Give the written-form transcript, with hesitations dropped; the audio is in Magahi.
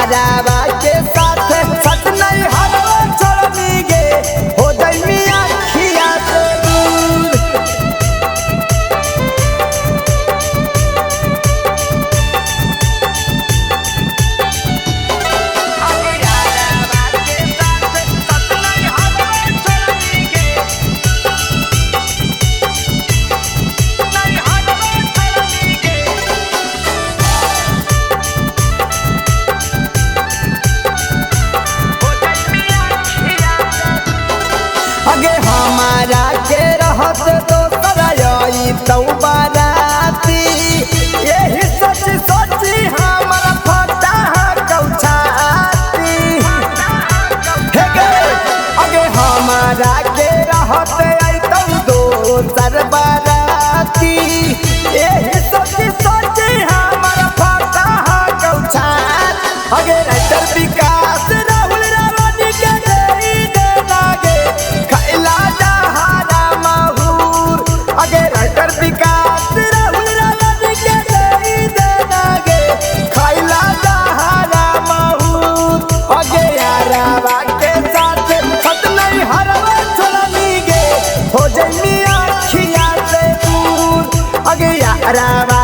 यारावा के साथ सत नहीं हरवा छोड़नी गे हो जाई मियां खिया से दूर। अगे यारावा के साथ सत नहीं हरवा छोड़नी गे नहीं हरवा छोड़नी गे हो जाई मियां खिया से अगे हमारा के रहत दोसर आई तौ बाराती यही सोच सोची हमारा फटा कौछाती। हे गे अगे हमारा के रहत आई तौ दोसर बाराती यही सोच सोची हमारा फटा कौछाती। अगे राइटर विकास राहुल रावानी के देई दे लागे खैला जहारा माहूर। अगे राइटर विकास राहुल रावानी के देई दे लागे खैला जहारा माहूर। अगे यारावा के साथ सत नहीं हरवा छोड़नी गे हो जाई मियां खिया से दूर। अगे यारावा